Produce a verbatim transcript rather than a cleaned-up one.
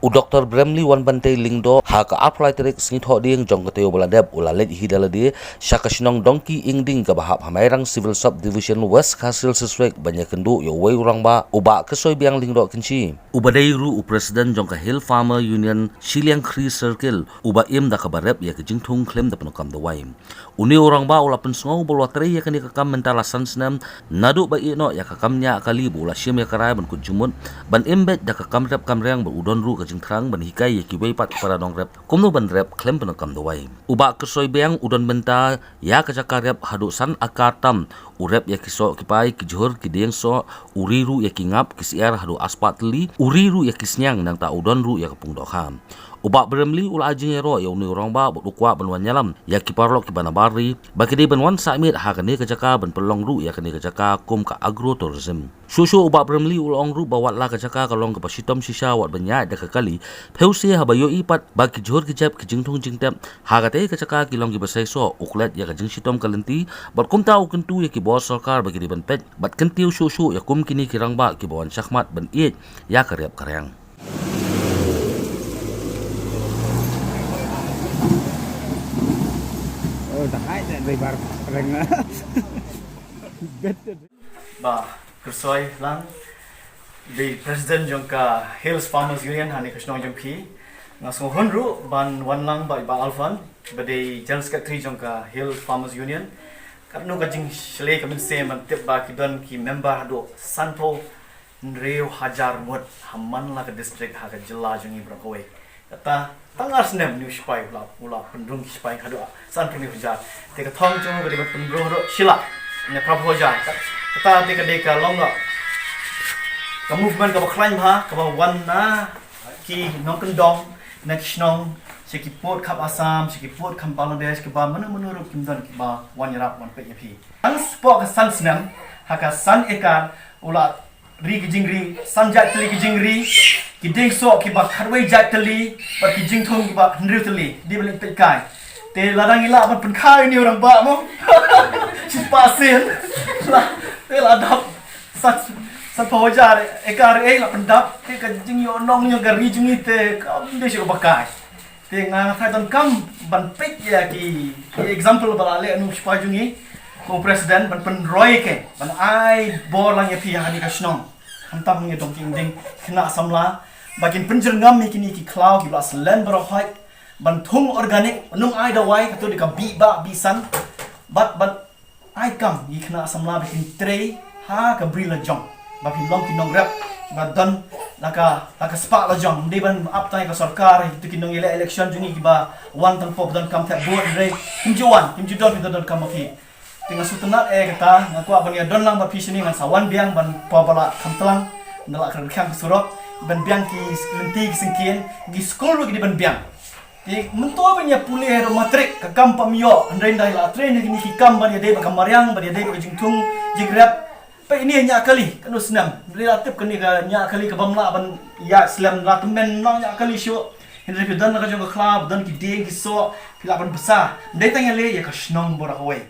U Doktor Bremley Wanbantei Lyngdoh ha ka arphew lai tarik Sngi Thohdieng jong ka taïew ba la dep u la leit hi da lade sha ka shnong Dongki Ingding kaba hap ha Mairang Civil Sub Division, West Khasi Hills District ban ïakynduh ïa uwei u rangbah, u Bah Kyrsoibiang Lyngdoh Kynshi, uba dei ruh u President jong ka Hill Farmer Union Shiliang Khri Circle, uba im da kaba rep ïa ka jingthung khlem da pyndonkam dawai. Une u rangbah u la pynsngew ba u la trei ïa kane ka kam mynta la san snem, naduh ba ïehnoh ïa ka kam ñiah kali ba u la shim ïa ka rai ban kut jingmut, ban im beit da ka kam rep kam reng bad u don ruh ka jingthrang ban hikai ïa kiwei pat ki para nongrep kumno ban rep khlem pyndonkam dawai. U Bah Kyrsoibiang u don bynta ïa ka jaka rep haduh san akar tam, u rep ïa ki soh ki pai, ki jhur, ki dieng soh, u ri ruh ïa ki ngap, ki syiar haduh arspah tylli, u ri ruh ïa ki sniang nangta u don ruh ïa ka pung dohkha. U Bah Bremley u la ai jingïaroh ïa une u rangbah bad u kwah ban wan ïalam ïa ki paralok kiba nabar ri ba ki dei ban wan sah miet ha kane ka jaka ban pynlong ruh ïa kane ka jaka kum ka agrotourism. Shuh shuh u Bah Bremley u la ong ruh ba wat la ka jaka ka long kaba shitom shisha wat ban ïaid da ka kali, phew se haba ïohi pat ba ki jhur ki jep, ki jingthung jingtep ha katei ka jaka ki long kiba seisoh, u klet ïa ka jingshitom ka lynti bad kumta u kyntu ïa ki bor sorkar ba ki dei ban peit bad kyntiew shuh shuh ïa kum kine ki rangbah kiba wan shakhmat ban ïeit ïa ka rep ka reng. Oh, dah hai dah lebar reng. Bah Kyrsoi Lang, dei President jong ka Hills Farmers Union ha kane ka shnong jong phi. Nga sngewhun ruh ban wan lang bad i Bah Alfon, ba dei General Secretary jong ka Hills Farmers Union. Katno ka jingshlei ka mynsiem ban tip ba ki don ki member haduh sanphew hynriew hajar ngut ha man la ka district ha ka jylla jong ngi baroh kawei. Kata tang ar snem une u sipai u la, u la pynrung ki sipai haduh sanphew hynriew hajar. Te ka thong jong u ka dei ban pynrung haduh shi lak ne phraphew hajar. Kata te ka dei ka long ka, ka movement kaba khlaiñ bha kaba wan na ki nongkyndong na ki shnong sha ki pud kham Assam, sha ki pud kham Bangladesh, kiba mano mano ruh kim don kiba wan ïarap wan peit ïa phi. Tang spah ka san snem ha ka san ekar u la ri ki jingri, san jait tylli ki jingri, ki dieng soh kiba khatwei jait tylli, bad ki jingthung kiba hynriew tylli, dei ban leit peit kai. Te lada ngi lah ban pynkha ïa une u rangbah mo. Shispah sien. La, te la dap san, sanphew hajar ekar ei la pyndap, te ka jingïohnong jong ka ri jong ngi te kam dei shuh kaba kai. Te nga tharai donkam ban peit ïa ki, ki example ba la leh une u sipai jong ngi, ko president ban pynroi ke, ban ai bor lang ïa phi ha kane ka shnong. Khamtam ngi Dongki Ingding, khynnah samla ba kin pynjyrngam ïa kine ki khlaw kiba la slen baroh hoi, ban thung organic, ym ai dawai, kato dei ka bih bah bih san. Bad, bad ai kam ïa ki khynnah samla ba kin trei ha ka bri la jong, ba phin long ki nongrep ba don la ka, la ka spah la jong. Ym dei ban ap tang ïa ka sorkar, ïa kito ki nongïaleh election jong ngi kiba wan tang pop donkam thep vote, hynrei kim ju wan, kim ju don, kim ju donkam ma phi. Te nga sngewtynnat eh kata, nga kwah ban ïa don lang bad phi shane, ngan sa wan biang ban poi ba la kham tlang, ynda la kyrkiang ka surok, ban biang ki lynti ki syngkien, ki skul ruh ki dei ban biang. Te mynta ban ïa pule haduh matrik, ka kam pym ïoh, hynrei ynda la trei na kine ki kam ban ïadei bad ka mariang, ban ïadei bad ka jingthung jingrep. Peit ine ñiah kali, katno snem. Hynrei la tip kane ka ñiah kali ka bym lah ban ïaid slem, la tymmen lang ñiah kali shuh. Hynrei phi don la ka jong ka khlaw, don ki dieng ki soh, phi lah ban bsa. Ym dei tang ïaleh ïa ka shnong baroh kawei.